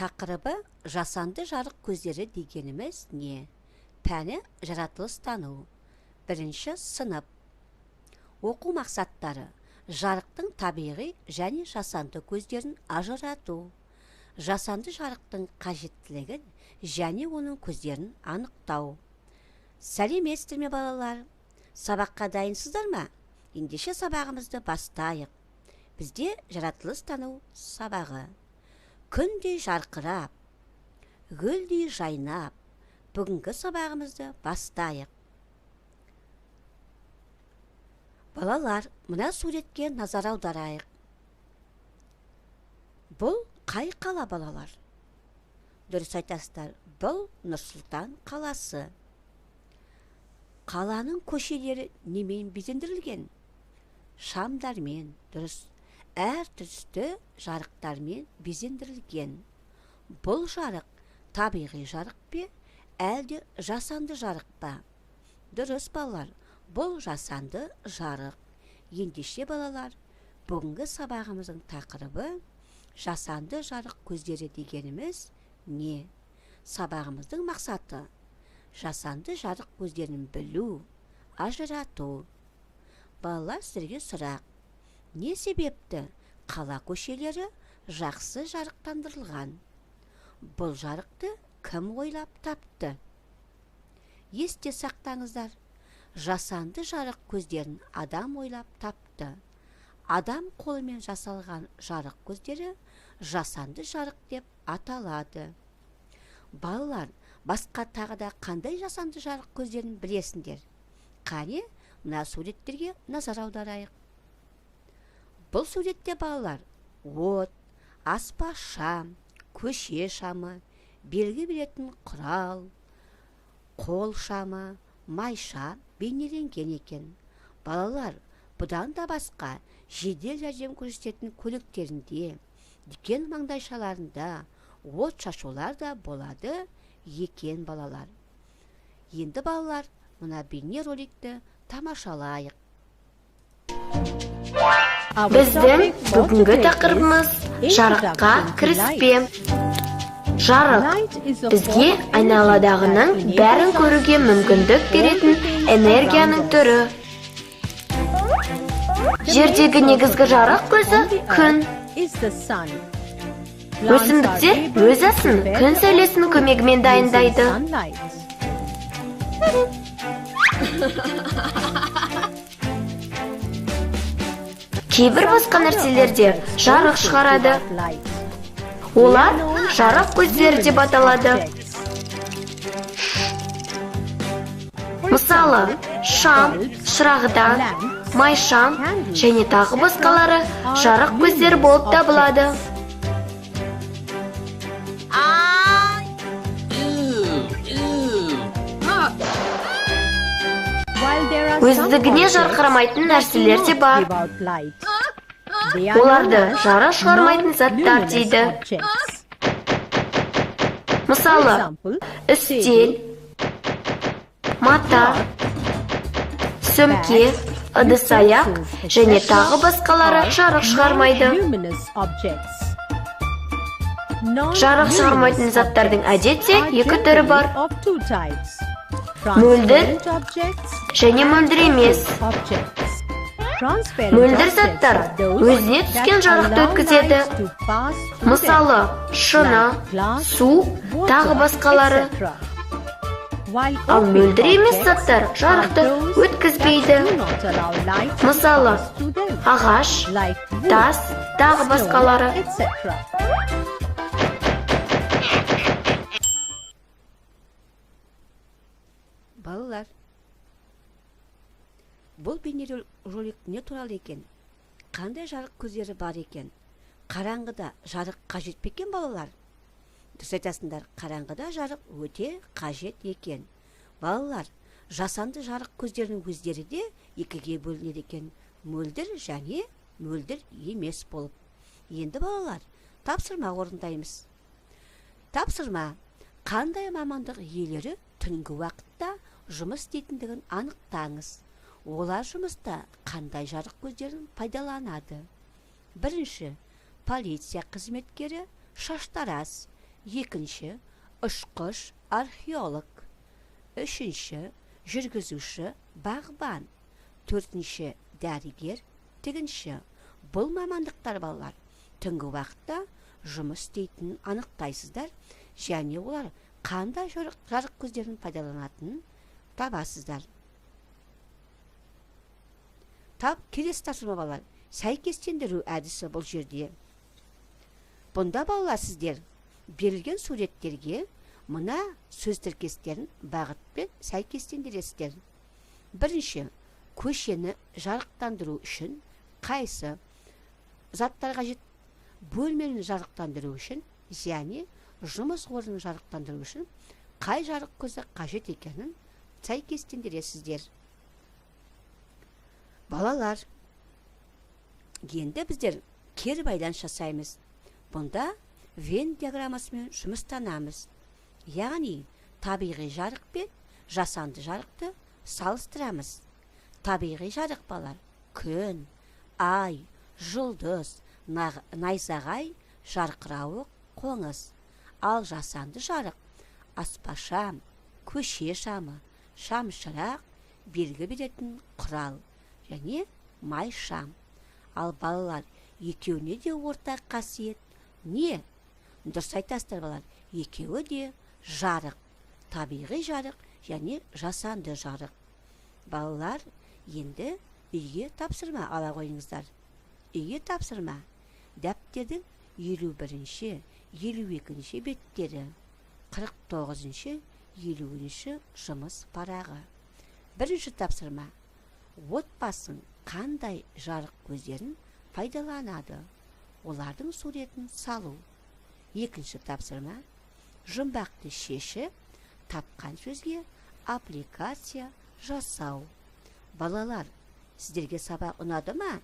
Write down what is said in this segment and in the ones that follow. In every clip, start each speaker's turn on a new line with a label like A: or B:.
A: Тақырыбы жасанды жарық көздері дегеніміз не? Пәні жаратылыстану. Бірінші сынып. Оқу мақсаттары: жарықтың табиғи және жасанды көздерін ажырату, жасанды жарықтың қажеттілігін және оның көздерін анықтау. Сәлеметсіздер ме, балалар? Сабаққа дайынсыздар ма? Ендеше сабағымызды бастайық. Бізде жаратылыстану сабағы. Күндей жарқырап, гүлдей жайнап, бүгінгі сабағымызды бастайық. Балалар, мына суретке назар аударайық. Бұл қай қала, балалар? Дұрыс айтасыздар, бұл Нұр-Сұлтан қаласы. Қаланың көшелері немен безендірілген? Шамдармен, дұрыс, әр түсті жарықтармен безендірілген. Бұл жарық табиғи жарық пе, әлде жасанды жарық па? Дұрыс, балалар, бұл жасанды жарық. Ендеше, балалар, бүгінгі сабағымыздың тақырыбы жасанды жарық көздері дегеніміз не? Сабағымыздың мақсаты жасанды жарық көздерін білу, ажырату. Балалар, сіздерге сұрақ. Не себепті қала көшелері жақсы жарықтандырылған? Бұл жарықты кім ойлап тапты? Есте сақтаңыздар, жасанды жарық көздерін адам ойлап тапты. Адам қолымен жасалған жарық көздері жасанды жарық деп аталады. Балалар, басқа тағы да қандай жасанды жарық көздерін білесіңдер? Қане, мына суреттерге назар аударайық. Бұл суретте, балалар, от, аспа шам, көше шамы, белгі беретін құрал, қол шамы, майша бейнеленген екен. Балалар, бұдан да басқа жедел жәрдем көрсететін көліктерінде, дүкен маңдайшаларында от шашулар да болады екен, балалар. Енді, балалар, мына бейне роликті тамашалайық.
B: Біздің бүгінгі тақырыбымыз жарыққа кіріспе. Жарық бізге айналадағының бәрін көруге мүмкіндік беретін энергияның түрі. Жердегі негізгі жарық көзі күн. Өсімдіктер өз асын күн сәулесінің көмегімен дайындайды. Кейбір басқа нәрселерде жарық шығарады. Олар жарық көздері деп аталады. Мысалы, шам, шырағдан, майшам және тағы басқалары жарық көздері болып табылады. Өздігіне жарқырамайтын нәрселер де бар. Оларды жарық шығармайтын заттар дейді. Мысалы, үстел, мата, сөмке, ыдыс-аяқ және тағы басқалары жарық шығармайды. Жарық шығармайтын заттардың әдетте екі түрі бар. Мөлдір және мөлдір емес. Мөлдір заттар өзіне түскен жарықты өткізеді. Мысалы, шыны, су, тағы басқалары. Ал мөлдір емес заттар жарықты өткізбейді. Мысалы, ағаш, тас, тағы басқалары.
A: Балалар, бұл бейнеролик не туралы екен? Қандай жарық көздері бар екен? Қараңғыда жарық қажет пе екен, балалар? Дұрыс айтасыңдар, қараңғыда жарық өте қажет екен. Балалар, жасанды жарық көздерінің өздері де екіге бөлінеді екен. Мөлдір және мөлдір емес болып. Енді, балалар, тапсырма орындаймыз. Тапсырма: қандай мамандық иелері түнгі уақытта жұмыс істейтіндігін анықтаңыз. Олар жұмыста қандай жарық көздерін пайдаланады? Бірінші, полиция қызметкері, шаштараз, Екінші, ұшқыш археолог. Үшінші, жүргізуші бағбан. Төртінші, дәрігер тігінші. Бұл мамандықтар, балалар, түнгі уақытта жұмыс істейтінін анықтайсыздар және олар қандай жарық көздерін пайдаланатынын табасыздар. Тап келесі тапсырма, балалар, сәйкестендіру әдісі бұл жерде. Бұнда, балалар, сіздер берілген суреттерге мына сөз тіркестерін бағытпен сәйкестендіресіздер. Бірінші, көшені жарықтандыру үшін қайсы заттар қажет? Бөлмені жарықтандыру үшін және жұмыс орнын жарықтандыру үшін қай жарық көзі қажет екенін сәйкестендіресіздер. Балалар, енді біздер кері байланыс жасаймыз. Бұнда Венн диаграммасымен жұмыстанамыз. Яғни табиғи жарық пен жасанды жарықты салыстырамыз. Табиғи жарық, балалар, күн, ай, жұлдыз, найзағай, жарқырауық, қоңыз. Ал жасанды жарық аспа шам, көше шамы, шамшырақ, белгі беретін құрал және май шам. Ал, балалар, екеуіне де ортақ қасиет не? Дұрыс айтасыздар, балалар, екеуі де жарық. Табиғи жарық және жасанды жарық. Балалар, енді үйге тапсырма ала қойыңыздар. Үйге тапсырма: дәптердің 51-ші, 52-ші беттері, 49-шы, 50-ші жұмыс парағы. Бірінші тапсырма: отбасың қандай жарық көздерін пайдаланады, олардың суретін салу. Екінші тапсырма: жұмбақты шешіп, тапқан сөзге аппликация жасау. Балалар, сіздерге сабақ ұнады ма?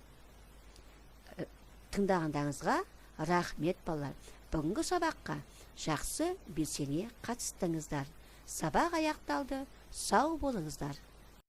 A: Тыңдағандарыңызға рахмет, балалар. Бүгінгі сабаққа жақсы белсене қатыстыңыздар. Сабақ аяқталды. Сау болыңыздар.